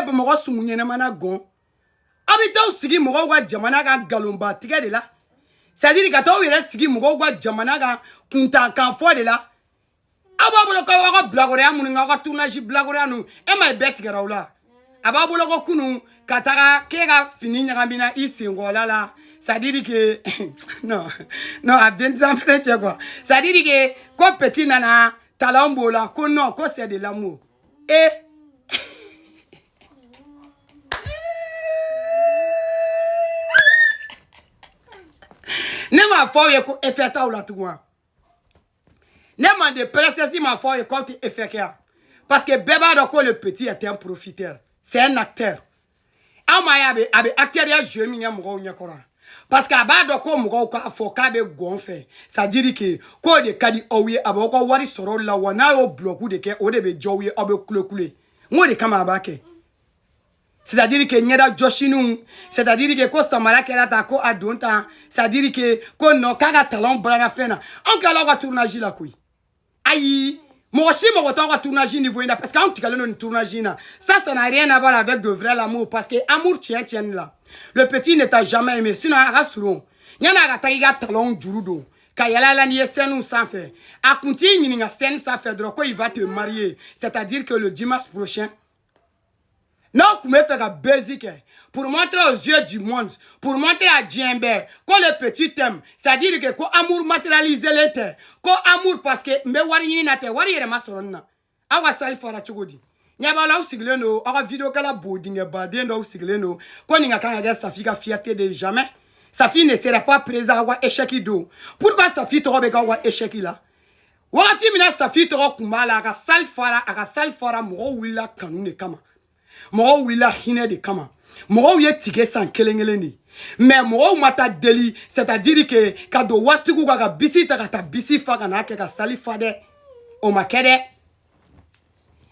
Bamakɔ sumu ɲɛnamana gɔn. Aw bɛ t'aw sigi mɔgɔw ka jamana kan nkalonba tigɛ de la, c'est à dire ka t'aw yɛrɛ sigi mɔgɔw ka jamana kan kuntankan fɔ de la. Aw b'a bolo k'aw ka bilakoroya minnu kɛ, aw ka tournage bilakoroya ninnu, e ma ye bɛɛ tigɛra aw la. A b'a bolo ko kunun ka taga k'e ka fini ɲagamina i senkɔrɔla la, c'est à dire que non non, a bɛ sanfɛ cɛ quoi, c'est à dire que ko petit nana talon b'o la, ko non, ko c'est de l'amour. E ne m'a fɔ aw ye ko effet t'aw la tugun wa? Ne Mande Princesse m'a fɔ aw ye k'aw tɛ effet kɛ yan, parce que bɛɛ b'a dɔn ko le petit est un profiteur, c'est un acteur. Aw m'a ye a bɛ acteuriya jouer min kɛ mɔgɔw ɲɛkɔrɔ, parce que a b'a dɔn ko mɔgɔw k'a fɔ k'a bɛ gɔn fɛ, c'est à dire que k'o de ka di aw ye, a b'aw ka wari sɔrɔ o la wa. N'a y'o bloc de kɛ, o de bɛ diya aw ye, aw bɛ kule kule. N k'o de kama a b'a kɛ, c'est à dire que ɲɛda jɔsiniw, c'est à dire que ko samara kɛra tan, ko a don tan, c'est à dire que ko non, k'a ka talon bɔra fɛn na. Anw kɛla aw ka tournage la koyi. Ayi, mɔgɔ si mago t'aw ka tournage niveau in na, parce que anw tigɛlen don nin tournage in na. Ça, ça n'a rien à voir avec de vrai l'amour, parce que amour tiɲɛ tiɲɛ la, le petit ne t'a jamais aimé. Sinon a ka surun yanni a ka taa i ka talon juru don ka yala yala n'i ye scène sanfɛ, a kun t'i ɲininka scène sanfɛ dɔrɔn ko il va te marier, c'est à dire que le dimanche prochain. N'aw tun bɛ fɛ ka buzz kɛ pour montrer aux yeux du monde, pour montrer à diɲɛ bɛɛ ko le petit t'aime, c'est à dire que ko amour matérialisé len tɛ, ko amour parce que n bɛ wari ɲini na tɛ, wari yɛrɛ ma sɔrɔ nin na. Aw ka salle fara cogo di? Ɲɛ b'a la, aw sigilen don, aw ka vidéo kɛla bo dingɛbaden dɔw sigilen don ko nin ka kan ka kɛ Safi ka fierté de. Jamais Safi ne sera pas présent aw ka échec don. Pourquoi Safi tɔgɔ bɛ k'aw ka échec la? Wagati min na Safi tɔgɔ kun b'a la, a ka salle fara, a ka salle fara, mɔgɔw wulila kanu de kama, mɔgɔw wulila hinɛ de kama, mɔgɔw ye tige san kelen kelen de, mais mɔgɔw ma taa deli, c'est à dire que ka don waritigiw kan ka bisi ta ka taa bisi fa ka n'a kɛ ka salle fa dɛ, o ma kɛ dɛ.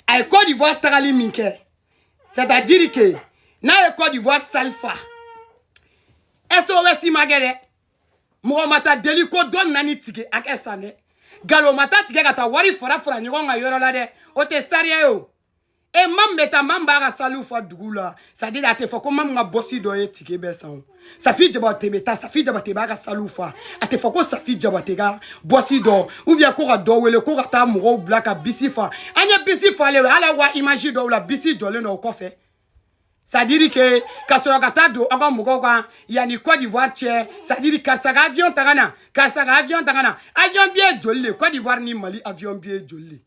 A ye Côte d'Ivoire tagali min kɛ, c'est à dire que n'a ye Côte d'Ivoire salle fa, SOS ma kɛ dɛ, mɔgɔ ma taa deli ko dɔ nana ni tige hakɛ san dɛ, nkalon ma taa tigɛ ka taa wari fara fara ɲɔgɔn kan yɔrɔ la dɛ, o tɛ sariya ye o. E ma min bɛ taa, ma min b'a ka saliw fa dugu la, c'est à dire a tɛ fɔ ko ma min ka bɔsi dɔ ye tige bɛɛ san o. Safi Jabate bɛ taa, Safi Jabate b'a ka saliw fa, a tɛ fɔ ko Safi Jabate ka bɔsi dɔ ou bien ko ka dɔ wele ko ka taa mɔgɔw bila ka bisi fa. An ye bisi falen o, hali wa image dɔw la, bisi jɔlen don o kɔfɛ, c'est à dire que ka sɔrɔ ka taa don aw ka mɔgɔw kan yanni Côte d'Ivoire cɛ, c'est à dire karisa ka avion ta ka na, karisa ka avion ta ka na. Avion billet joli le Côte d'Ivoire ni Mali avion billet joli le?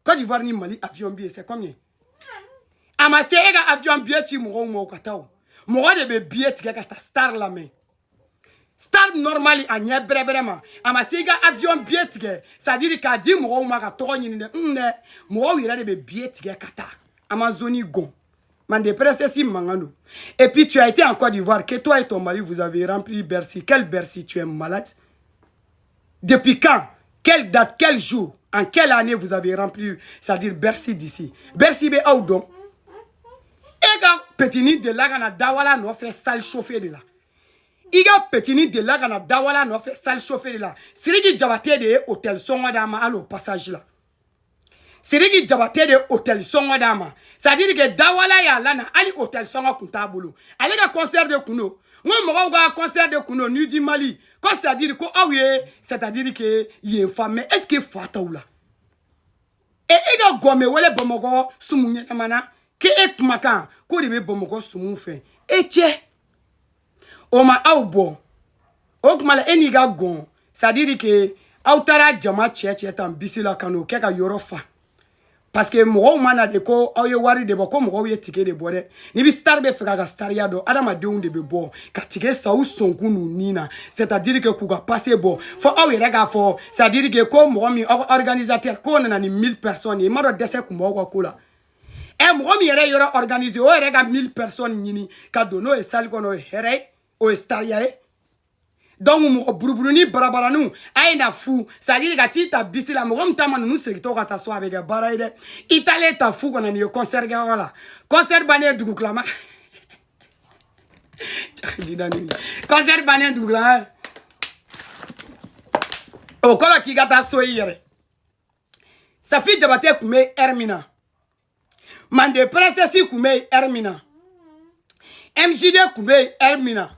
Côte d'Ivoire ni Mali avion billet, c'est combien? A ma se e ka avion billet ci mɔgɔw ma o ka taa o. Mɔgɔ de bɛ billet tigɛ ka taa star lamɛn, star normal a ɲɛ bɛrɛbɛrɛ ma. A ma se i ka avion billet tigɛ, c'est à dire k'a di mɔgɔw ma ka tɔgɔ ɲini dɛ. Un dɛ, mɔgɔw yɛrɛ de bɛ billet tigɛ ka taa Amazone gɔn. Mande Princesse mankan don. Et puis tu as été en Côte d'Ivoire, que toi et ton mari, vous avez rempli Bercy. Quel Bercy? Tu es malade? Depuis quand? Quelle date? Quel jour? En quelle année vous avez rempli, c'est-à-dire Bercy d'ici? Bercy bɛ aw dɔn. E ka petini delila ka na Dawala nɔfɛ salle chauffée de la. I ka petini delila ka na Dawala nɔfɛ salle chauffée de la. Sidiki Jabate de ye hôtel sɔngɔ d'a ma hali o passage la. Sidiki Jabate de ye hôtel sɔngɔ d'a ma. C'est-à-dire que Dawala y'a lana hali hôtel sɔngɔ kun t'a bolo. Ale ka concert de kun don. N ko mɔgɔw ka concert de kun don Nuit du Mali. Ko c'est-à-dire ko aw ye, c'est-à-dire que yen fa, mais est-ce que fa t'aw la? E e ka gɔmɛ wele Bamakɔ sumu ɲɛnama na k'e kumakan k'o de bɛ Bamakɔ sumu fɛ. E cɛ, o ma aw bɔ o tuma la, e n'i ka gɔn, c'est à dire que aw taara jama cɛ cɛ tan bisi la ka n'o kɛ ka yɔrɔ fa, parce que mɔgɔw ma na de ko aw ye wari de bɔ, ko mɔgɔw ye tige de bɔ dɛ. N'i bɛ star bɛ fɛ k'a ka stariya dɔn, adamadenw de bɛ bɔ ka tige sa u sɔnkun n'u nin na, c'est à dire que k'u ka passe bɔ fo aw yɛrɛ k'a fɔ, c'est à dire que ko mɔgɔ min aw ka organisateur k'o nana ni 1000 personnes ye, i m'a dɔn dɛsɛ kun b'aw ka ko la. Ɛ mɔgɔ min yɛrɛ ye yɔrɔ organiser, o yɛrɛ ka 1000 personnes ɲini ka don n'o ye salle kɔnɔ, o ye hɛrɛ ye, o ye stariya ye. Donc mɔgɔ buruburuni barabaraniw a ye na fu, c'est à dire ka t'i ta bisi la, mɔgɔ min ta ma ninnu segintɔ ka taa so, a bɛ kɛ baara ye dɛ. I taalen ta fu kɔnɔ nin ye concert kɛyɔrɔ la, concert bannen dugutilama, concert bannen dugutilama, o kɔrɔ k'i ka taa so i yɛrɛ. Safi Jabate tun bɛ heure min na, Mande Princesse kun bɛ yen heure min na, MJD kun bɛ yen heure min na,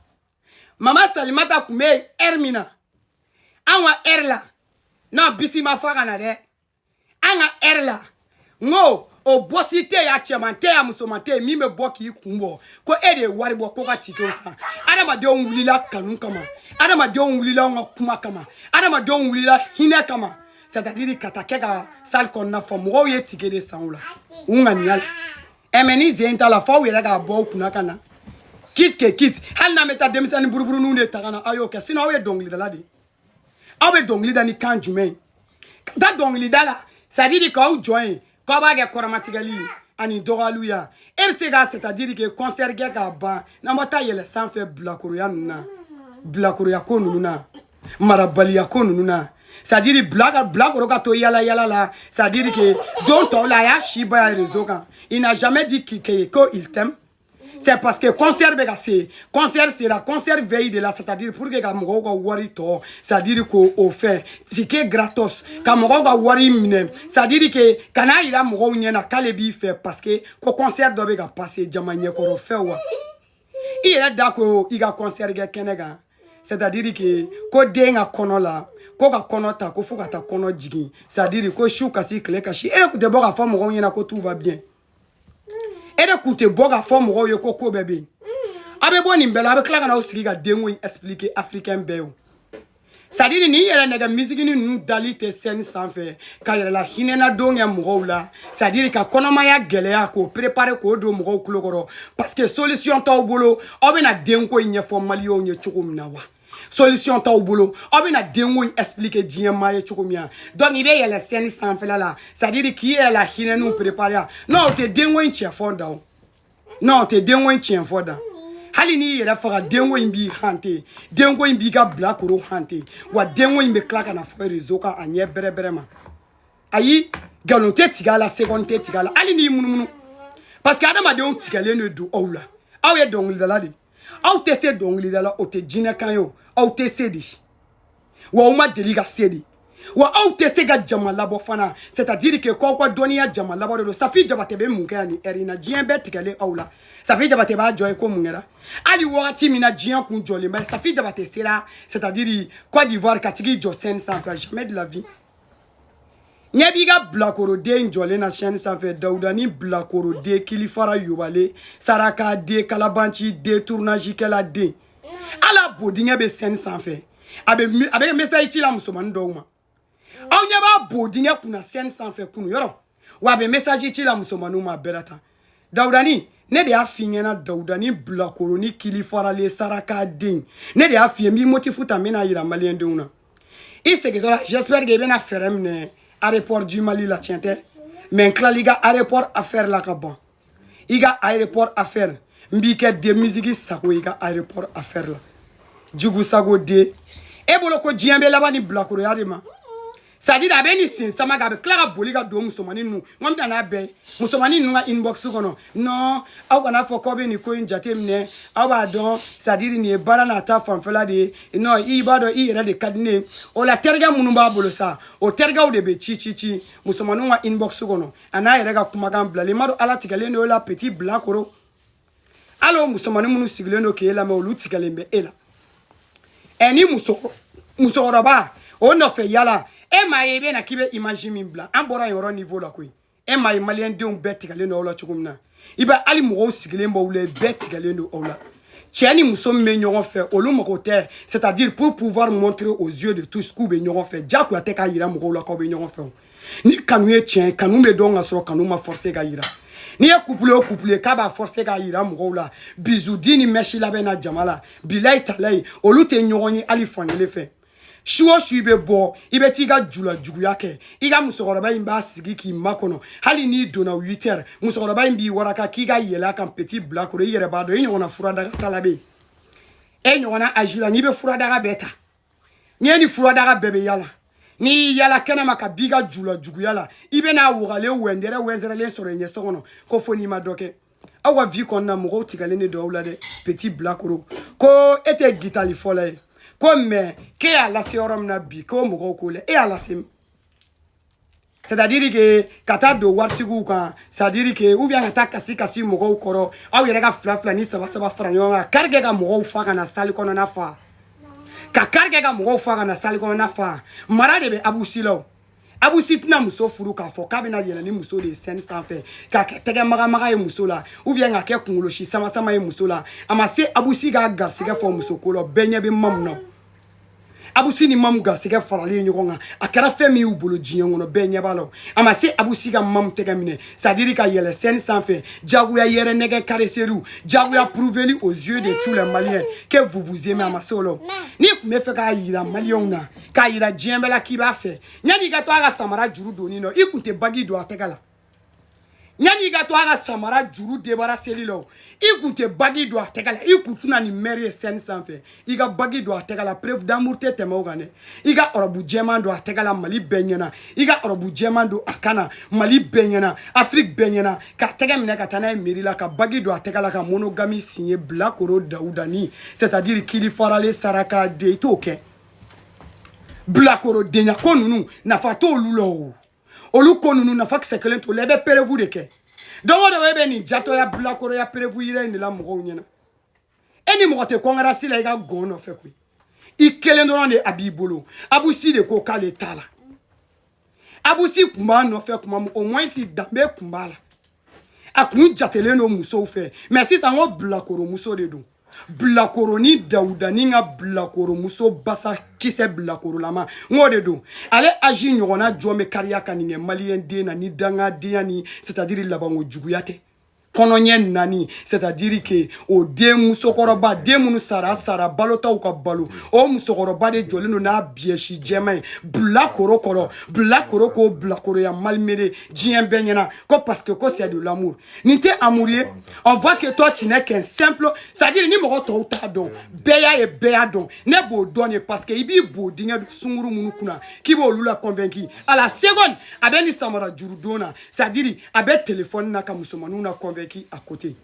Mama Salimata kun bɛ yen heure min na, an ka heure la, non, bisi ma fa ka na dɛ. An ka heure la, n ko o bɔsi tɛ yen, a cɛman tɛ yen, a musoman tɛ yen min bɛ bɔ k'i kun bɔ ko e de ye wari bɔ ko ka ticketw san. Adamadenw wulila kanu kama, adamadenw wulila anw ka kuma kama, adamadenw wulila hinɛ kama, c'est à dire ka taa kɛ ka salle kɔnɔna fɔ mɔgɔw ye ticket de san o la u ŋaniya la. Ɛ, mais ni zen t'a la, f'aw yɛrɛ k'a bɔ aw kunna ka na quitte que quitte. Hali n'an bɛ taa denmisɛnnin buruburuninw de ta ka na, aw y'o kɛ. Sinon aw ye dɔnkilidala de ye, aw bɛ dɔnkili da ni kan jumɛn ye ka taa dɔnkilida la? C'est à dire k'aw jɔ yen k'aw b'a kɛ kɔrɔmatigɛli ye ani dɔgɔyaliw ya. E bɛ se ka, c'est à dire que concert kɛ k'a ban, n'an ma taa yɛlɛ sanfɛ bilakoroya ninnu na, bilakoroya ko ninnu na, marabaliya ko ninnu na, c'est à dire bila ka bilakoro ka to yala yala la. C'est à dire que don tɔw la, a y'a si ba ya réseau kan, il n'a jamais dit qu'il que il t'aime. C'est parce que concert bɛ ka se, concert sera, concert veille de la, c'est à dire pour que ka mɔgɔw ka wari tɔ, c'est à dire k'o o fɛn ticket gratos ka mɔgɔw ka wari minɛ, c'est à dire que kan'a yira mɔgɔw ɲɛna k'ale b'i fɛ, parce que ko concert dɔ bɛ ka passer jama ɲɛkɔrɔ fɛ wa. I yɛrɛ da ko i ka concert kɛ kɛnɛ kan, c'est à dire que ko den ka kɔnɔ la, ko ka kɔnɔ ta, ko fo ka taa kɔnɔ jigin, c'est à dire ko su kasi tile kasi. E de tun tɛ bɔ k'a fɔ mɔgɔw ɲɛna ko tout va bien. E de kun tɛ bɔ k'a fɔ mɔgɔw ye ko ko bɛɛ bɛ yen. A bɛ bɔ nin bɛɛ la, a bɛ tila ka n'aw sigi ka denko in expliquer africain bɛɛ ye o. C'est à dire nin yɛrɛ nɛgɛ misigini ninnu dali tɛ scène sanfɛ ka yɛrɛ la hinɛna don kɛ mɔgɔw la, c'est à dire ka kɔnɔmaya gɛlɛya k'o préparer k'o don mɔgɔw tulo kɔrɔ, parce que solution t'aw bolo. Aw bɛna denko in ɲɛfɔ maliyɛnw ye cogo min na wa, solution t'aw bolo. Aw bɛna denko in expliquer diɲɛ maa ye cogo min na? Donc i bɛ yɛlɛ scène sanfɛla la, c'est à dire k'i yɛrɛ la hinɛniw préparer yan. Non, o tɛ denko in cɛ fɔ da o. Non, o tɛ denko in tiɲɛ fɔ da. Hali n'i yɛrɛ faga, denko in b'i hante, denko in b'i ka bilakoro hante wa. Denko in bɛ tila ka na fɔ réseau kan a ɲɛ bɛrɛ bɛrɛ ma. Ayi, nkalon tɛ tigɛ a la, seconde tɛ tigɛ a la, hali n'i munumunu, parce que adamadenw tigɛlen de don aw la. Aw ye dɔnkilidala de, aw tɛ se dɔnkilida la, o tɛ jinɛkan ye o. Aw tɛ se de wa, aw ma deli ka se de wa. Aw tɛ se ka jama labɔ fana, c'est à dire que k'aw ka dɔnniya jama labɔ de don. Safi Jabate bɛ mun kɛ yan nin heure in na? Diɲɛ bɛɛ tigɛlen aw la. Safi Jabate b'a jɔ ye ko mun kɛra? Hali wagati min na diɲɛ kun jɔlen bɛ, Safi Jabate sera, c'est à dire Côte d'Ivoire, ka tigi jɔ scène sanfɛ? Jamais de la vie. Ɲɛ b'i ka bilakoroden jɔlen na chaîne sanfɛ, Dawuda ni bilakoroden kilifara yobalen, saraka den, kalabanci den, tournage kɛla den, ala bodingɛ bɛ scène sanfɛ, a bɛ message ci la musomanin dɔw ma. Aw ɲɛ b'a bodingɛ kunna scène sanfɛ kunu yɔrɔ wa, a bɛ message ci la musomaninw ma. A bɛɛ la tan, Dawudani, ne de y'a f'i ɲɛna. Dawudani bilakoronin kilifaralen, saraka den, ne de y'a f'i ye. N b'i motif ta, n bɛna yira maliyɛndenw na. I segintɔ la, j'espère que i bɛna fɛɛrɛ minɛ aéroport du Mali la. Tiɲɛ tɛ, mais n tilali ka aéroport affaire la ka ban. I ka aéroport affaire, n b'i kɛ den misigi sago i ka aéroport affaire la. Jugu sago den, e bolo ko diɲɛ bɛ laban ni bilakoroya de ma. C'est à dire a bɛ nin sen sama kan, a bɛ tila ka boli ka don musomanin ninnu, n ko n bɛ na n'a bɛɛ ye, musomanin ninnu ka inbox kɔnɔ. Non, aw kana fɔ k'aw bɛ nin ko in jate minɛ, aw b'a dɔn, c'est à dire nin ye baara n'a ta fanfɛla de ye. Non, i b'a dɔn, i yɛrɛ de ka di ne ye o la. Terikɛ minnu b'a bolo sa, o terikɛw de bɛ ci ci ci musomaninw ka inbox kɔnɔ, a n'a yɛrɛ ka kumakan bilalen. I m'a dɔn, ala tigɛlen don e la, petit bilakoro. Hali o musomanin minnu sigilen don k'e lamɛn, olu tigɛlen bɛ e la. Ɛ, ni muso musokɔrɔba o nɔfɛ yala, e m'a ye, i bɛ na k'i bɛ image min bila, an bɔra yen yɔrɔ niveau la koyi. E m'a ye, maliyɛndenw bɛɛ tigɛlen don aw la cogo min na, i bɛ hali mɔgɔw sigilen b'aw la, bɛɛ tigɛlen don aw la. Cɛ ni muso min bɛ ɲɔgɔn fɛ, olu mago tɛ, c'est à dire pour pouvoir montrer aux yeux de tous k'u bɛ ɲɔgɔn fɛ. Diyagoya tɛ k'a yira mɔgɔw la k'aw bɛ ɲɔgɔn fɛ o. Ni kanu ye tiɲɛ ye, kanu bɛ dɔn ka sɔrɔ kanu ma forcer ka yira. N'i ye couple o couple ye k'a b'a forcer k'a yira mɔgɔw la, bisou di ni mèche labɛn na jama la, bilayi talayi, olu tɛ ɲɔgɔn ye hali fankelen fɛ. Su o su i bɛ bɔ, i bɛ t'i ka jula juguya kɛ, i ka musokɔrɔba in b'a sigi k'i makɔnɔ. Hali n'i donna 8 heures, musokɔrɔba in b'i waraka k'i ka yɛlɛ a kan. Petit bilakoro, i yɛrɛ b'a dɔn, i ɲɔgɔnna furadaga tala bɛ yen. E ɲɔgɔnna âge la, n'i bɛ furadaga bɛɛ ta, n'i ye ni furadaga bɛɛ bɛ yala, n'i y'i yala kɛnɛma ka b'i ka jula juguya la, i bɛ n'a wagalen wɛndɛrɛ wɛnsɛrɛlen sɔrɔ i ɲɛ so kɔnɔ ko fo n'i ma dɔ kɛ. Aw ka vie kɔnɔna, mɔgɔw tigɛlen de don aw la dɛ. Petit bilakoro, ko e tɛ gitali fɔla ye ko, mais k'e y'a lase yɔrɔ min na bi, k'o mɔgɔw k'o la, e y'a lase min. C'est-à-dire que ka taa don waritigiw kan, c'est-à-dire que ou bien ka taa kasi kasi mɔgɔw kɔrɔ, aw yɛrɛ ka fila fila ni saba saba fara ɲɔgɔn kan, kari kɛ ka mɔgɔw fa ka na salle kɔnɔna fa, ka kari kɛ ka mɔgɔw fa ka na salle kɔnɔna fa. Mara de bɛ Abusi la o. Abusi tɛna muso furu k'a fɔ k'a bɛna yɛlɛ ni muso de ye scène sanfɛ, k'a kɛ tɛgɛ magamaga ye muso la, ou bien k'a kɛ kunkolo si sama sama ye muso la. A ma se Abusi k'a garisɛgɛ fɔ muso ko la. Bɛɛ ɲɛ bɛ Mamu na. Abusi ni Mamu garisɛgɛ faralen ɲɔgɔn kan, a kɛra fɛn min y'u bolo diɲɛ kɔnɔ, bɛɛ ɲɛ b'a la. A ma se Abusi ka Mamu tɛgɛ minɛ, c'est à dire ka yɛlɛ scène sanfɛ, jagoya yɛrɛ nɛgɛ caresser, jagoya prouver aux yeux de tous les Maliens que vous vous aimez. A ma se o la. N'i tun bɛ fɛ k'a yira Maliyɛnw na, k'a yira diɲɛ bɛɛ la k'i b'a fɛ, yanni i ka to a ka samara juru donni nɔ, i kun tɛ bague don a tɛgɛ la. Yanni i ka to a ka samara juru débarrasseli la, i kun tɛ bague don a tɛgɛ la. I kun tɛna nin mɛri ye scène sanfɛ. I ka bague don a tɛgɛ la, preuve d'amour tɛ tɛmɛ o kan dɛ. I ka robe jɛman don a tɛgɛ la, Mali bɛɛ ɲɛna. I ka robe jɛman don a kan na, Mali bɛɛ ɲɛna, Afrique bɛɛ ɲɛna, ka tɛgɛ minɛ ka taa n'a ye mairie la, ka bague don a tɛgɛ la, ka monogamie signer. Bilakoro Dawudani, c'est à dire kili faralen saraka den, i t'o kɛ. Bilakoro denya ko ninnu, nafa t'olu la o. Olu ko ninnu, nafa kisɛ kelen t'o la. I bɛ preuve de kɛ. Don o don e bɛ nin jatɔya bilakoroya preuve yira in de la mɔgɔw ɲɛna. E ni mɔgɔ tɛ kɔnkarasi la i ka gɔn nɔfɛ koyi. I kelen dɔrɔn de a b'i bolo. Abusi de ko k'ale t'a la. Abusi kun b'a nɔfɛ kuma min, au moins danbe kun b'a la, a kun jatelen don musow fɛ. Mais sisan ko bilakoromuso de don. Bilakoroni Dawudani ka bilakoromuso basa kisɛ bilakorolama, n k'o de don. Ale âge ɲɔgɔnna jɔn bɛ kariya ka nin kɛ maliyɛn den na ni dangadenya ni, c'est à dire labanko juguya tɛ? Kɔnɔɲɛ naani, c'est à dire que o den musokɔrɔba, den minnu sara sara balotaw ka balo, o musokɔrɔba de jɔlen don n'a biyɛsi jɛman ye bilakoro kɔrɔ. Bilakoro k'o bilakoroya malmené diɲɛ bɛɛ ɲɛna ko parce que ko c'est de l'amour. Nin tɛ amour ye. On voit que toi, tu n'es qu'un simple, c'est à dire ni mɔgɔ tɔw t'a dɔn, bɛɛ y'a ye, bɛɛ y'a dɔn. Ne b'o dɔn de, parce que i b'i bo dingɛ sunkuru minnu kunna k'i b'olu la convaincu, à la seconde a bɛ ni samara juru don na, c'est à dire a bɛ téléphone na ka musomaninw na convaincu à côté.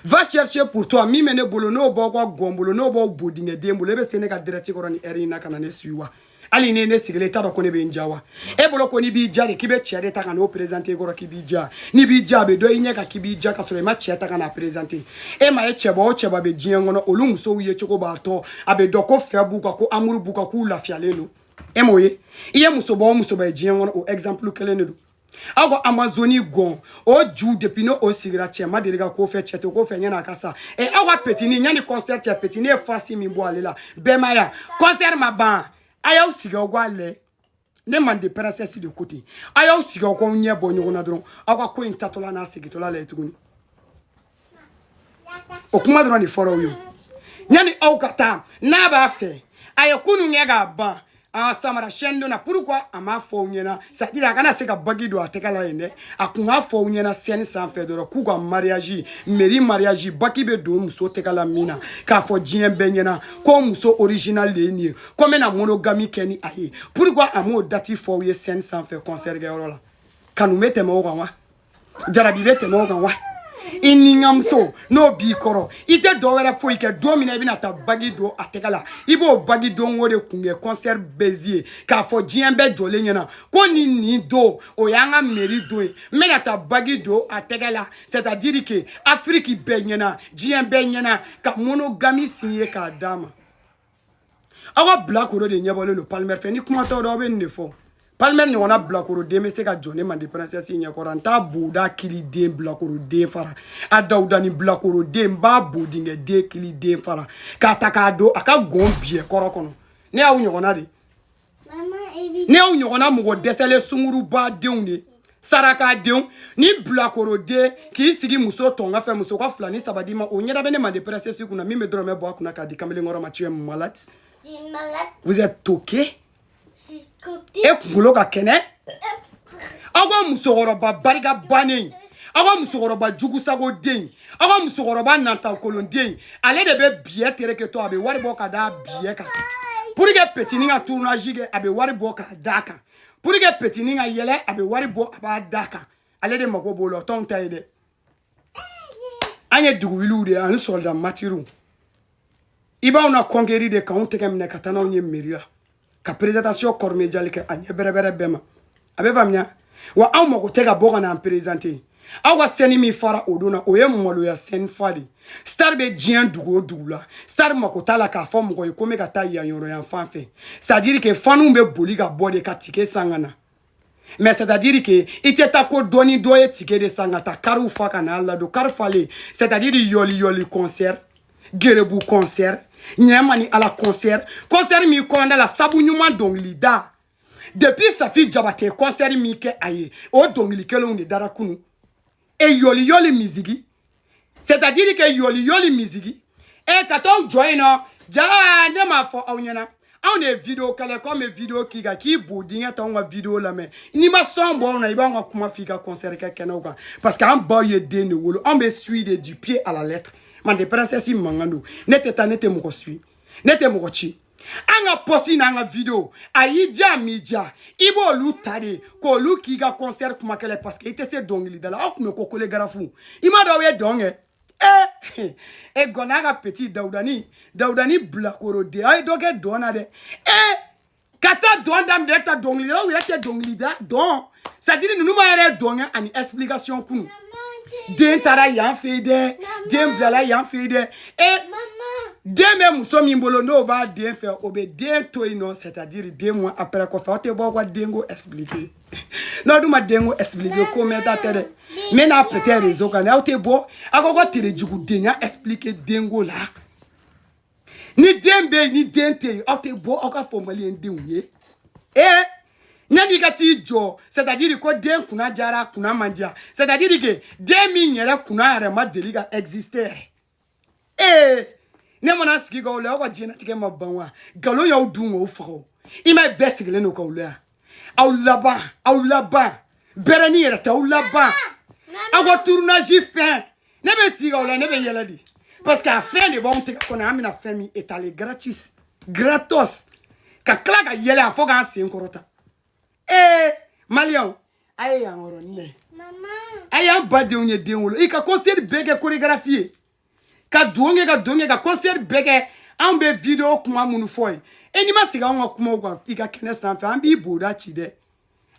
Va chercher pour toi. Min bɛ ne bolo, n'o b'aw ka gɔn bolo, n'o b'aw bodingɛ den bolo, e bɛ se ne ka direct kɔrɔ ni heure in na ka na ne suit wa? Hali ni ne sigilen, i t'a dɔn ko ne bɛ n ja wa? E bolo ko n'i b'i ja de, k'i bɛ cɛ de ta ka n'o présenter i kɔrɔ k'i b'i ja. N'i b'i ja, a bɛ dɔn i ɲɛ kan k'i b'i ja, ka sɔrɔ i ma cɛ ta ka n'a présenter e ma ye. Cɛba o cɛba bɛ diɲɛ kɔnɔ, olu musow ye cogo b'a tɔ a bɛ dɔn ko fɛ b'u kan, ko amour b'u kan, k'u lafiyalen don. E m'o ye? I ye musoba o musoba ye diɲɛ kɔnɔ, o exemple kelen de don. Aw ka Amazoni gɔn o ju, depuis n'o o sigira, cɛ ma deli ka ko fɛ, cɛ tɛ ko fɛ ɲɛna a ka sa. Ɛ, aw ka petini, yanni concert cɛ, petini ye fasi min bɔ ale la, bɛɛ ma ya. Concert ma ban, a y'aw sigi aw k'a lajɛ. Ne Mande Princesse de côté, a y'aw sigi aw k'aw ɲɛ bɔ ɲɔgɔn na dɔrɔn, aw ka ko in tatɔla n'a segintɔla lajɛ tuguni. O kuma dɔrɔn de fɔra aw ye. Yanni aw ka taa n'a b'a fɛ, a ye kunun kɛ k'a ban a samara chaîne dɔ na. Pourquoi a m'a fɔ aw ɲɛna? C'est à dire a kana se ka bague don a tɛgɛ la yen dɛ. A kun k'a fɔ aw ɲɛna scène sanfɛ dɔrɔn k'u ka mariage, mairie mariage, bague bɛ don muso tɛgɛ la min na, k'a fɔ diɲɛ bɛɛ ɲɛna ko muso original de ye nin ye, ko n bɛna monogamie kɛ ni a ye. Pourquoi a m'o date fɔ aw ye scène sanfɛ concert kɛyɔrɔ la? Kanu bɛ tɛmɛ o kan wa? Jarabi bɛ tɛmɛ o kan wa? I ni n ka muso n'o b'i kɔrɔ, i tɛ dɔwɛrɛ foyi kɛ. Don min na i bɛna taa bague don a tɛgɛ la, i b'o bague don o de kun kɛ concert baiser ye, k'a fɔ diɲɛ bɛɛ jɔlen ɲɛna ko nin nin don, o y'an ka mairie don ye, n bɛna taa bague don a tɛgɛ la, c'est à dire que Afrique bɛɛ ɲɛna, diɲɛ bɛɛ ɲɛna, ka monogamie signer k'a d'a ma. Aw ka bilakoro de ɲɛbɔlen don Palmer fɛ. Ni kuma t'aw dɔn, aw bɛ nin de fɔ. Palmer ɲɔgɔnna bilakoroden bɛ se ka jɔ ne Mande Princesse ɲɛkɔrɔ? N t'a boda kiliden bilakoroden fara a Dawuda ni bilakoroden, n b'a bodingɛ den kiliden fara k'a ta k'a don a ka gɔn biyɛ kɔrɔ kɔnɔ. Ne y'aw ɲɔgɔnna de, ne y'aw ɲɔgɔnna mɔgɔ dɛsɛlen sunguruba denw de, sarakadenw ni bilakoroden k'i sigi muso tɔnga fɛ, muso ka fila ni saba d'i ma, o ɲɛda bɛ ne Mande Princesse kunna. Min bɛ dɔrɔmɛ bɔ a kunna k'a di kamalenkɔrɔ ma. Tu es malade, vous êtes toqué. E kunkolo ka kɛnɛ. Aw ka musokɔrɔba barika bannen, aw ka musokɔrɔba jugusagoden, aw ka musokɔrɔba nantalkolonden, ale de bɛ billet tereke to, a bɛ wari bɔ ka da billet kan pour que petini ka tournage kɛ, a bɛ wari bɔ k'a d'a kan pour que petini ka yɛlɛ, a bɛ wari bɔ a b'a d'a kan. Ale de mako b'o la, o t'anw ta ye dɛ. An ye duguwiliw de ye ani soldat matiriw. I b'anw na conquérir de k'anw tɛgɛ minɛ ka taa n'anw ye mairie la. Ka présentation cormédiale kɛ a ɲɛ bɛrɛbɛrɛ bɛɛ ma. A bɛ faamuya wa? Anw mago tɛ ka bɔ ka n'an présenter. Aw ka scène min fara o don na, o ye maloya scène fa de. Star bɛ diɲɛ dugu o dugu la, star mako t'a la k'a fɔ mɔgɔ ye ko n bɛ ka taa yan yɔrɔ yan fan fɛ. C'est à dire que faniw bɛ boli ka bɔ de ka ticket san ka na. Mais c'est à dire que i tɛ taa ko dɔ ni dɔ ye ticket de san ka taa kariw fa ka n'a ladon kari falen. C'est à dire yɔli yɔli concert, gerebu concert, ɲɛma ni ala concert, concert min kɔnɔna la sabu ɲuman dɔnkilida. Depuis Safi Jabate concert min kɛ, a ye o dɔnkili kelenw de dara kunu. E yɔli yɔli misigi, c'est à dire que yɔli yɔli misigi e ka t'aw jɔ yen nɔ. Jaa, ne m'a fɔ aw ɲɛna, anw de ye vidéo kɛlɛ ko an bɛ vidéo k'i kan k'i bo dingɛ t'anw ka vidéo lamɛn. N'i ma sɔn bɔ anw na, i b'anw ka kuma f'i ka concert kɛ kɛnɛw kan, parce que an baw ye den de wolo. Anw bɛ suit de du pied à la lettre. Mande princesse mankan don. Ne tɛ taa, ne tɛ mɔgɔ suit, ne tɛ mɔgɔ ci. An ka post n'an ka vidéo, a y'i diya, a m'i diya, i b'olu ta de k'olu k'i ka concert kuma kɛlɛ, parce que i tɛ se dɔnkilida la. Aw tun bɛ ko chorégraphe, i m'a dɔn aw ye dɔn kɛ. E e gɔnna ka petit Dawudani, Dawudani bilakoro den, aw ye dɔ kɛ dɔn na dɛ. E ka taa dɔn daminɛ ta dɔnkilidalaw yɛrɛ tɛ dɔnkilida dɔn. C'est à dire ninnu ma yɛrɛ dɔn kɛ ani explication kunu. Den taara yan fɛ yen dɛ, den bilala yan fɛ yen dɛ. E den bɛ muso min bolo, n'o b'a den fɛ, o bɛ den to yen nɔ. C'est à dire 2 mois après kɔfɛ, aw tɛ bɔ aw ka denko expliquer. N'aw dun ma denko expliquer, ko mɛn ta tɛ dɛ. N bɛ n'a peut-être réseau kan, aw tɛ bɔ aw ko terejugudenya expliquer denko la. Ni den bɛ yen, ni den tɛ yen, aw tɛ bɔ aw ka fɔ maliyɛn denw ye. Ee, yanni i ka t'i jɔ, c'est à dire ko den kunna jara, kunna man diya. C'est à dire que den min yɛrɛ kunna yɛrɛ ma deli ka exister yɛrɛ. Ee, ne mana sigi k'aw la, aw ka diɲɛlatigɛ ma ban wa? Nkalon y'aw dun k'aw faga o. I m'a ye, bɛɛ sigilen don k'aw la yan. Aw laban, aw laban bɛrɛni yɛrɛ tɛ, aw laban aw ka tournage fɛn. Ne bɛ sigi k'aw la, ne bɛ yɛlɛ de, parce que a fɛn de b'anw tɛgɛ kɔnɔ. An bɛna fɛn min étaler gratis, gratos, ka tila ka yɛlɛ a fɔ k'an sen kɔrɔta. Ee, maliyɛnw, a ye yan yɔrɔnin lajɛ. A y'an badenw ye den wolo, i ka concert bɛɛ kɛ chorégraphie ye, ka don kɛ, ka don kɛ, ka concert bɛɛ kɛ. Anw bɛ vidéo kuma minnu fɔ ye, e n'i ma sigi anw ka kumaw kan i ka kɛnɛ sanfɛ, an b'i boda ci dɛ.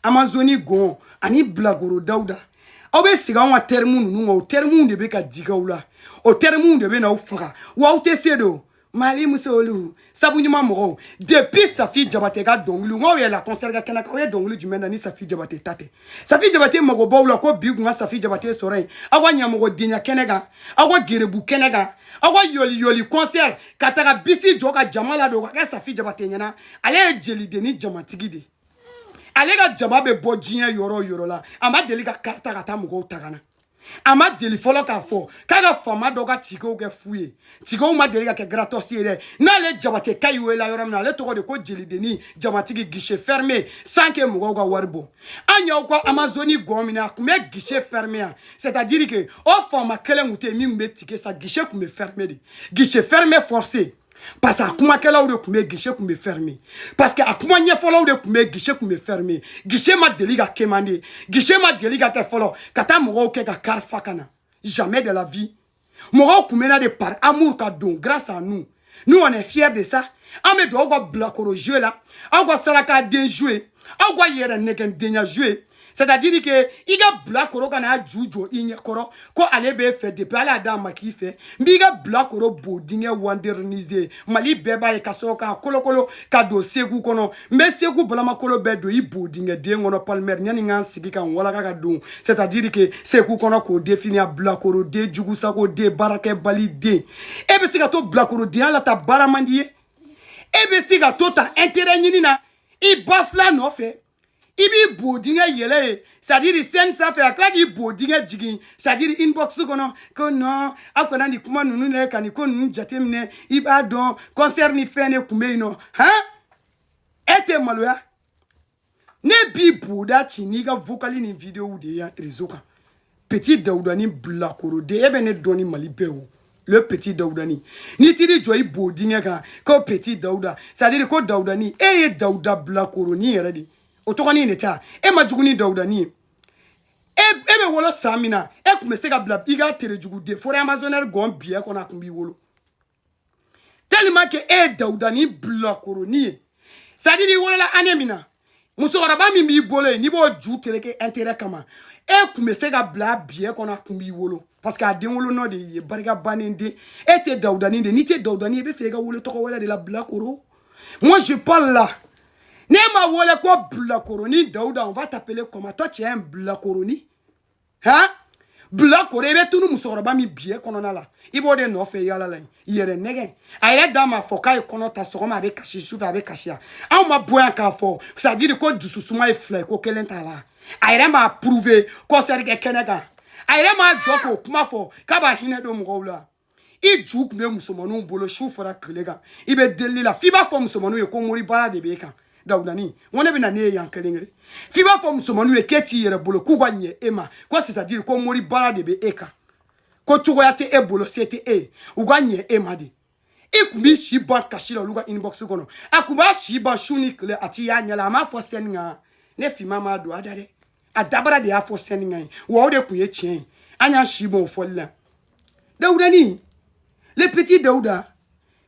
Amazoni gɔn ani bilakoro Dawuda, aw bɛ sigi anw ka terme ninnu kan. O terme de bɛ ka digi aw la, o terme de bɛ n'aw faga wa. Aw tɛ se don Mali musolu sabu ɲuman mɔgɔw. Depuis Safi Jabate ka dɔnkili, n k'aw yɛlɛla concert kɛ kɛnɛ kan, aw ye dɔnkili jumɛn da ni Safi Jabate ta tɛ? Safi Jabate mago b'aw la ko bi kun ka Safi Jabate sɔrɔ yen, aw ka ɲɛmɔgɔdenya kɛnɛ kan, aw ka gerebu kɛnɛ kan, aw ka yɔli yɔli concert, ka taga bisi jɔ ka jama ladon ka kɛ Safi Jabate ɲɛna. Ale ye jelidenni jamatigi de. Ale ka jama bɛ bɔ diɲɛ yɔrɔ o yɔrɔ la. A ma deli ka karita ka taa mɔgɔw ta ka na. A ma deli fɔlɔ k'a fɔ k'a ka faama dɔ ka ticketw kɛ fu ye. Ticketw ma deli ka kɛ gratos ye dɛ. N'ale Jabate ka y'i wele yɔrɔ min na, ale tɔgɔ de ko jelidenni jamatigi, guichet fermé, sans que mɔgɔw ka wari bɔ. An y'aw ka Amazoni gɔn minɛ, a tun bɛ guichet fermé yan. C'est à dire que o faama kelen tun tɛ yen min tun bɛ ticket san. Guichet tun bɛ fermé de, guichet fermé forcé, parce que a kumakɛlaw de tun bɛ, guichet tun bɛ fermé, parce que a kuma ɲɛfɔlaw de tun bɛ, guichet tun bɛ fermé. Guichet ma deli ka quémander, guichet ma deli ka kɛ fɔlɔ ka taa mɔgɔw kɛ ka kari fa ka na. Jamais de la vie. Mɔgɔw tun bɛ na de par amour ka don. Grâce à nous, nous, on est fiers de ça. An bɛ don aw ka bilakoro jouer la, aw ka saraka den jouer, aw ka yɛrɛ nɛgɛdenya jouer. C'est-à-dire que i ka bilakoro ka n'a ju jɔ i ɲɛkɔrɔ ko ale b'e fɛ depuis ala y'a d'a ma k'i fɛ. N b'i ka bilakoro bo dingɛ wanderniser, Mali bɛɛ b'a ye, ka sɔrɔ k'a kolokolo ka don Segu kɔnɔ. N bɛ Segu balamakolo bɛɛ don i bo dingɛ den kɔnɔ Palmer. Yanni n k'an sigi ka n walaka ka don, c'est à dire que Segu kɔnɔ k'o définir: bilakoro den jugusago den, baarakɛbali den. E bɛ se ka to bilakorodenya la ta, baara man di ye. E bɛ se ka to ta intérêt ɲini na i ba fila nɔfɛ. I b'i bo dingɛ yɛlɛ ye, c'est à dire scène sanfɛ, a tila k'i bo dingɛ jigin, c'est à dire inbox kɔnɔ ko non, aw kana nin kuma ninnu lajɛ ka nin ko ninnu jateminɛ. I b'a dɔn concert ni fɛn de tun bɛ yen nɔ han. E tɛ maloya? Ne b'i boda ci n'i ka vocal ni vidéo de ye yan réseau kan. Petit Dawudani bilakoroden, e bɛ ne dɔn ni Mali bɛɛ o. Le petit Dawudani, n'i t'i jɔ i bo dingɛ kan ko petit Dawuda, c'est à dire ko Dawudani, e ye Dawuda bilakoronin yɛrɛ de, o tɔgɔnin de tɛ. E ma jugu ni Dawudani ye. E bɛ wolo san min na, e tun bɛ se ka bila i ka terejuguden forêt amazonienne gɔn biyɛ kɔnɔ, a tun b'i wolo, tellement que e ye Dawudani bilakoronin ye. C'est à dire i wolola année min na, musokɔrɔba min b'i bolo yen, n'i b'o ju tereke intérêt kama, e kun bɛ se ka bila biɲɛ kɔnɔ, a kun b'i wolo parce que a den wolo nɔ de y'i ye. Barika bannen den, e tɛ Dawudani de. N'i tɛ Dawudani, i bɛ fɛ i ka wolo tɔgɔ wɛrɛ de la. Bilakoro, moi je parle là. Ne ma wele ko bilakoroni Dawuda, on va t'appeler comment? Toi, tu es un bilakoroni, hein? Bilakoro, i bɛ tunu musokɔrɔba min biɲɛ kɔnɔna la, i b'o de nɔfɛ yala la yen. Yɛrɛ nɛgɛ, a yɛrɛ d'a ma fɔ k'a ye kɔnɔ ta. Sɔgɔma a bɛ kasi, sufɛ a bɛ kasi. Yan anw ma bɔ yan k'a fɔ, c'est à dire ko dususuma ye fila ye, ko kelen t'a la. A yɛrɛ m'a prouver concert kɛ kɛnɛ kan, a yɛrɛ m'a jɔ k'o kuma fɔ k'a b'a hinɛ don mɔgɔw la. I ju tun bɛ musomaninw bolo su fara tile kan, i bɛ delili la f'i b'a fɔ musomaninw ye ko moribara de b'e kan. Dawudani, n ko ne bɛ na ne ye yan kelen kelen, f'i b'a fɔ musomaninw ye k'e t'i yɛrɛ bolo, k'u ka ɲɛ e ma, ko c'est à dire ko moribara de bɛ e kan, ko cogoya tɛ e bolo, se tɛ e ye, u ka ɲɛ e ma de. I kun b'i si ban kasi la olu ka inbox kɔnɔ, a kun b'a si ban su ni tile, a t'i y'a ɲɛ la. A m'a fɔ sɛni kan, ne finman m'a don a da dɛ, a dabara de y'a fɔ sɛni kan ye, wa o de kun ye tiɲɛ ye. An y'an si bɔn o fɔli la. Dawudani, le petit Dawuda,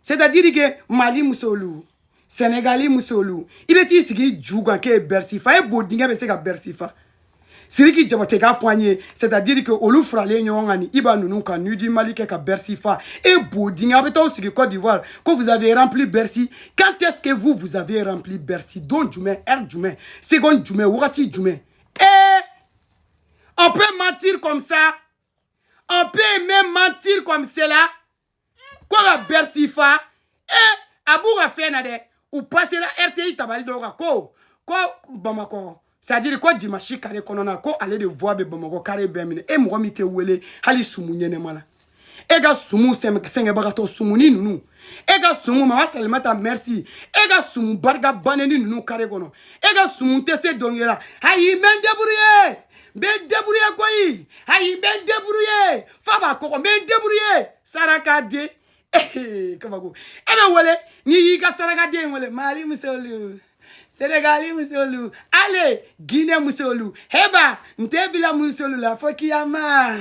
c'est-à-dire que Mali musolu, Sénégali musolu, i bɛ t'i sigi ju kan k'e ye Bercy fa, e bo dingɛ bɛ se ka Bercy fa. Sidiki Jabate k'a fɔ an ye, c'est-à-dire que olu faralen ɲɔgɔn kan ni Iba ninnu ka Nuit du Mali kɛ ka Bercy fa. E bo dingɛ, aw bɛ t'aw sigi Côte d'Ivoire ko vous avez rempli Bercy. Quand est-ce que vous, vous avez rempli Bercy? Don jumɛn, heure jumɛn, seconde jumɛn, wagati jumɛn? Eh, on peut mentir comme ça, on peut même mentir comme cela, ko ka Bercy fa. Eh, a b'u ka fɛn na dɛ, u passera RTI tabali dɔw kan ko Bamakɔ, c'est à dire ko dimanche carré kɔnɔna, ko ale de voix bɛ Bamakɔ carré bɛɛ minɛ. E mɔgɔ min tɛ wele hali sumu ɲɛnɛma la, e ka sumu sɛgɛnbagatɔ sumuni ninnu, e ka sumu Mama Salimata merci, e ka sumu barika baneni ninnu carré kɔnɔ, e ka sumu tɛ se dɔnkili la. Ayi, n bɛ n débrouiller, n bɛ n débrouiller koyi. Ayi, n bɛ n débrouiller, fa b'a kɔgɔ, n bɛ n débrouiller. Saraka den kabako, e bɛ wele n'i y'i ka sarakaden wele. Mali musolu, Sénégali musolu, ale Guinée musolu, heba n tɛ bila musolu la fo kiyama.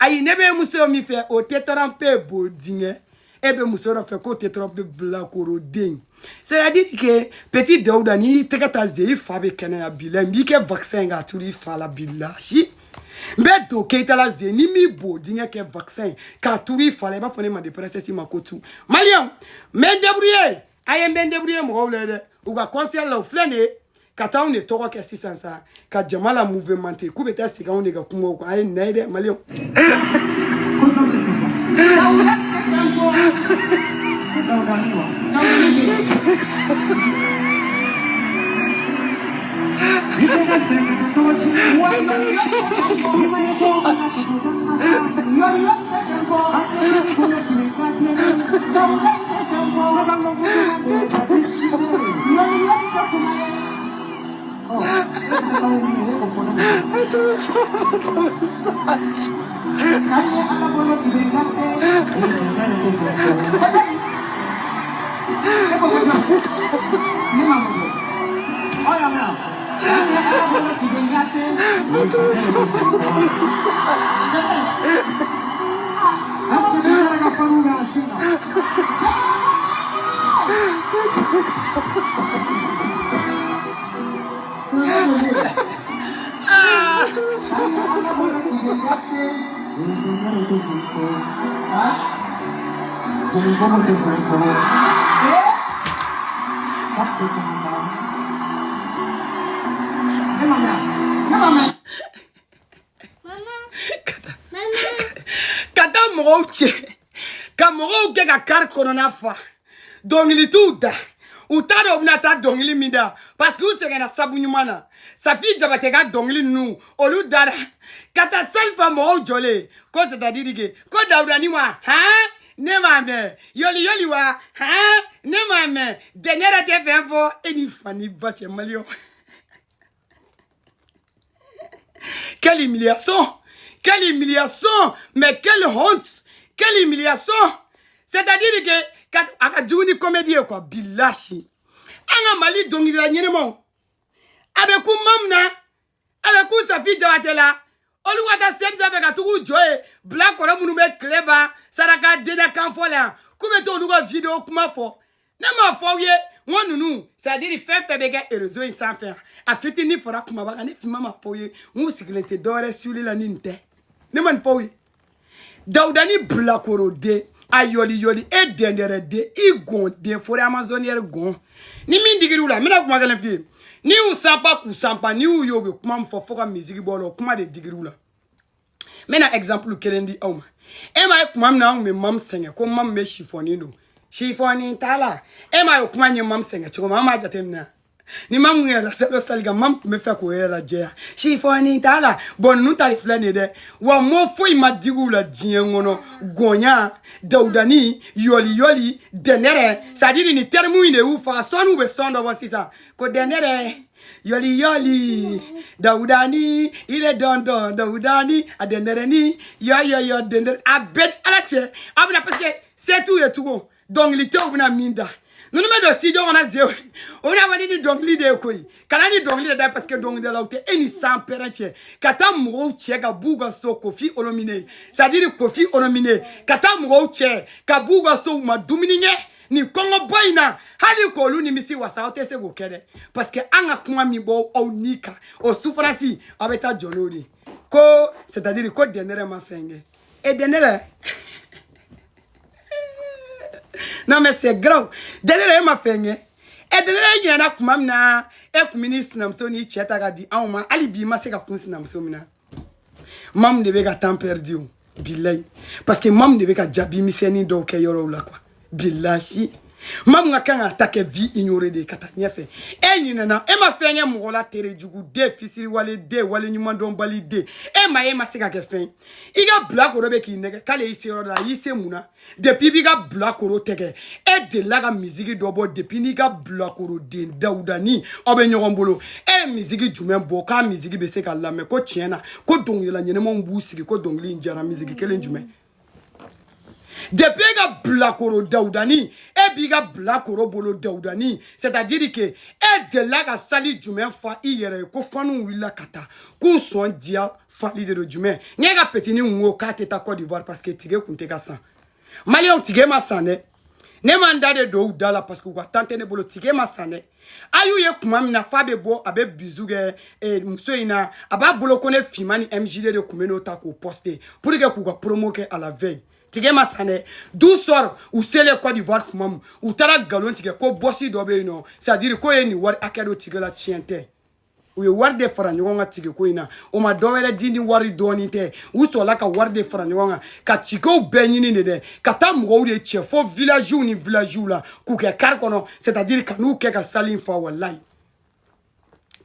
Ayi, ne bɛ muso min fɛ, o tɛ tromper. Bo dingɛ, e bɛ muso dɔ fɛ k'o tɛ tromper. Bilakoroden, c'est à dire que petit Dawuda, n'i y'i tɛgɛ ta ze, i fa bɛ kɛnɛya bilahi. N b'i kɛ vaccin k'a turu i fa la bilahi. N bɛ don Keyita la ze, ni m'i bo dingɛ kɛ vaccin k'a turu i fa la, i b'a fɔ ne ma de princesse ma ko tu. Maliyɛnw, n bɛ n débrouiller, a ye n bɛ n débrouiller mɔgɔw la dɛ. U ka concert la, u filɛ nin ye ka taa anw de tɔgɔ kɛ sisan sa ka jama la mouvementé, k'u bɛ taa segin anw de ka kumaw kan. A ye nin na ye dɛ, maliyɛnw. Ka taa mɔgɔw cɛ ka mɔgɔw kɛ ka kari kɔnɔna fa, dɔnkili t'u da, u t'a dɔn u bɛna taa dɔnkili min da, parce que u sɛgɛnna sabu ɲuman na. Safi Jabate ka dɔnkili ninnu olu dara ka taa sali fa, mɔgɔw jɔlen ko c'est à dire que ko Dawudani wa han, ne m'a mɛn yoli yoli wa han, ne m'a mɛn dɛ, ne yɛrɛ tɛ fɛn fɔ e ni fa ni ba cɛ. Maliyɛnw, quelle humiliation, quelle humiliation, mais quelle honte, quelle humiliation. C'est-à-dire que a ka jugu ni comédie ye quoi, bilahi. An ka Mali dɔnkilida ɲɛnɛmaw, a bɛ ku Mamu na, a bɛ ku Safi Jabate la, olu ka taa scène sanfɛ ka tugu jɔ ye bila kɔrɔ minnu bɛ tile ban saraka denya kan fɔ la yan, k'u bɛ t'olu ka vidéo kuma fɔ. Ne m'a fɔ aw ye N ko ninnu, c'est à dire fɛn fɛn bɛ kɛ réseau in sanfɛ yan, a fitinin fɔra kumaba kan. Ne finma ma fɔ ye, n k'u sigilen tɛ dɔwɛrɛ suuli la ni nin tɛ. Ne ma nin fɔ ye. Dawudani bilakoroden a yɔli yɔli, e dɛndɛrɛ den, i gɔn den, forêt amazonienne gɔn. Ni min digir'u la, n bɛna kuma kelen f'i ye. N'i y'u sanpa k'u sanpa, n'i y'u ye, u bɛ kuma min fɔ fo ka misigi bɔ o la, o kuma de digir'u la. N bɛna exemple kelen di aw ma. E m'a ye, tuma min na an tun bɛ mamu sɛgɛn ko mamu bɛ sifɔni don, sifɔni t'a la. E m'a ye, o kuma in ye mamu sɛgɛn cogo min, an b'a jateminɛ. Ni mamu kun yɛlɛla salo sali kan, mamu tun bɛ fɛ k'o yɛrɛ lajɛya, sifɔni t'a la. Bɔn, ninnu ta de filɛ nin ye dɛ. Wa mɔ foyi ma digi u la diɲɛ kɔnɔ, gɔnya, dawudani, yɔli yɔli, dɛnɛrɛ. C'est à dire nin terme in de y'u faga. Sɔɔni u bɛ sɔn dɔ bɔ sisan ko dɛnɛrɛ, yɔli yɔli, dawudani, ile dɔn dɔn, dawudani, a dɛnɛrɛni, yɔ yɔ yɔ, dɛnɛrɛ. A bɛɛ ala cɛ, a bɛna, parce que se t'u ye tugun. Dɔnkili tɛ u bɛna min da. Ninnu bɛ don studio kɔnɔ ze, o bɛna fɔ ni ni dɔnkili de ye koyi. Kana ni dɔnkili de da, parce que dɔnkilidalaw tɛ. E ni san pɛrɛn cɛ ka taa mɔgɔw cɛ ka b'u ka so, Kofi Olomide, c'est à dire Kofi Olomide, ka taa mɔgɔw cɛ ka b'u ka so, u ma dumuni kɛ nin kɔngɔbɔ in na, hali k'olu nimisi wasa, aw tɛ se k'o kɛ dɛ. Parce que an ka kuma min bɔ aw ni kan, o souffrance, aw bɛ taa jɔ n'o de ye ko, c'est à dire ko dɛnɛrɛ ma fɛn kɛ. E dɛnɛrɛ, non mais c'est grave. Dɛnɛrɛ, e ma fɛn kɛ. E dɛnɛrɛ, e ɲinɛna tuma min na e kun bɛ n'i sinamuso n'i cɛ ta ka di anw ma, hali bi i ma se ka kun sinamuso min na. Mamu de bɛ ka temps perdu o, bilayi, parce que mamu de bɛ ka jaabi misɛnnin dɔw kɛ yɔrɔw la quoi. Bilahi, mamu ka kan ka ta kɛ vie ignorée de ye ka taa ɲɛfɛ. E ɲinɛna, e ma fɛn kɛ mɔgɔ la. Terejugu den, fisiriwale den, wale ɲumandɔnbali den, e ma, e ma se ka kɛ fɛn ye. I ka bilakoro bɛ k'i nɛgɛ k'ale y'i se yɔrɔ dɔ la. A y'i se mun na? Depuis i b'i ka bilakoro tɛgɛ, e delila ka misigi dɔ bɔ? Depuis n'i ka bilakoro den Dawudani, aw bɛ ɲɔgɔn bolo, e ye misigi jumɛn bɔ k'a misigi bɛ se ka lamɛn ko tiɲɛ na, ko dɔnkilidala ɲɛnɛmaw b'u sigi ko dɔnkili in diyara? Misigi kelen jumɛn? Depuis e ka bilakoro Dawudani, e b'i ka bilakoro bolo Dawudani, c'est à dire que e delila ka sali jumɛn fa i yɛrɛ ye ko fanu wulila ka taa k'u sɔn diya fali de don? Jumɛn? N ka petini kun ko k'a tɛ taa Côte d'Ivoire parce que tige kun tɛ ka san. Maliyɛnw, tige ma san dɛ. Ne ma n da de don u da la parce que u ka temps tɛ ne bolo. Tige ma san dɛ. A y'u ye kuma min na f'a bɛ bɔ, a bɛ bizu kɛ muso in na, a b'a bolo ko ne finman ni MJD de kun bɛ n'o ta k'o poster pour que k'u ka promo kɛ à la veille. Tige ma san dɛ. Du sɔrɔ u selen Côte d'Ivoire tuma min, u taara nkalon tigɛ ko bɔsi dɔ bɛ yen nɔ, c'est à dire k'o ye nin wari hakɛ dɔ tige la. Tiɲɛ tɛ. U ye wari de fara ɲɔgɔn kan tige ko in na, o ma dɔ wɛrɛ di ni wari dɔɔnin tɛ. U sɔrɔla ka wari de fara ɲɔgɔn kan ka tigew bɛɛ ɲini de dɛ, ka taa mɔgɔw de cɛ fo villagew ni villagew la k'u kɛ car kɔnɔ, c'est à dire ka n'u kɛ ka salle in fa. Walayi,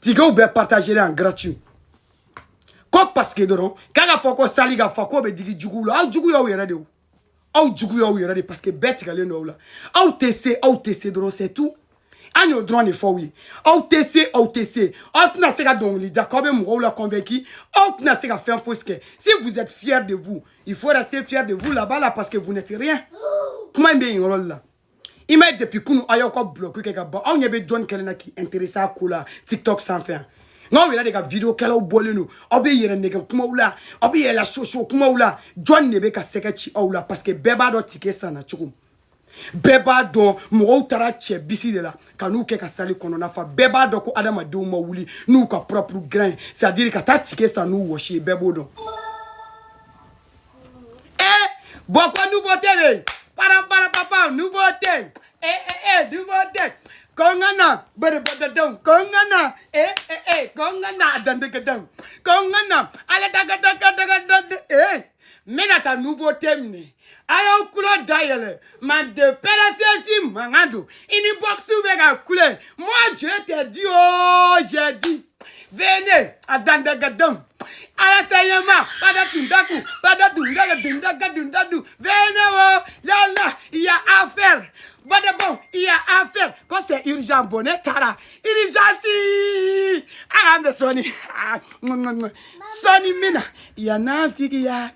tigew bɛɛ partagé en gratuit ko parce que dɔrɔn k'a ka fɔ ko sali ka fa k'o bɛ digi juguw la. Aw jugu y'aw yɛrɛ de o, aw jugu y'aw yɛrɛ de, parce que bɛɛ tigɛlen don aw la. Aw tɛ se, aw tɛ se dɔrɔn, c'est tout. An y'o dɔrɔn de fɔ aw ye. Aw tɛ se, aw tɛ se. Aw tɛna se ka dɔnkili da k'aw bɛ mɔgɔw la convaincu. Aw tɛna se ka fɛn fosi kɛ. Si vous êtes fier de vous, il faut rester fier de vous là-bas là, parce que vous n'êtes rien. Kuma in bɛ yen yɔrɔ la. I m'a ye, depuis kunu aw y'aw ka bloc kɛ ka ban, aw ɲɛ bɛ jɔnni kɛlen na k'i intéressé a ko la TikTok sanfɛ yan? N'aw yɛrɛ de ka vidéo kɛlaw bɔlen don, aw bɛ yɛrɛ nɛgɛ kumaw la, aw bɛ yɛlɛ soso kumaw la. Jɔn de bɛ ka sɛgɛ ci aw la? Parce que bɛɛ b'a dɔn ticket sanna cogo, bɛɛ b'a dɔn mɔgɔw taara cɛ bisi de la ka n'u kɛ ka sali kɔnɔna fa. Bɛɛ b'a dɔn ko adamadenw ma wuli n'u ka propre grain, c'est à dire ka taa ticket san n'u wɔsi ye. Bɛɛ b'o dɔn. Eh bon, ko nouveauté bɛ yen, para para papa, nouveauté, eh eh eh, nouveauté. Kongana bere badadam, kongana, eh eh eh, kongana dandegadam, kongana ala daga daga daga daga. Eh, n bɛna taa nouveauté minɛ, a y'aw kulo dayɛlɛ. Mande princesse mankan don, inbox bɛ ka kule. Moi je te dis, oh, j'ai dit venez a dandagadam ala sɛyɛma pada tundaku pada tundaga tundaga tundadu. Venez, oh là là, il y a affaire. Bade bon, il y a affaire ko c'est urgent. Bon, ne taara urgence, a k'an bɛ sɔɔni sɔɔni min na yan'an figiya.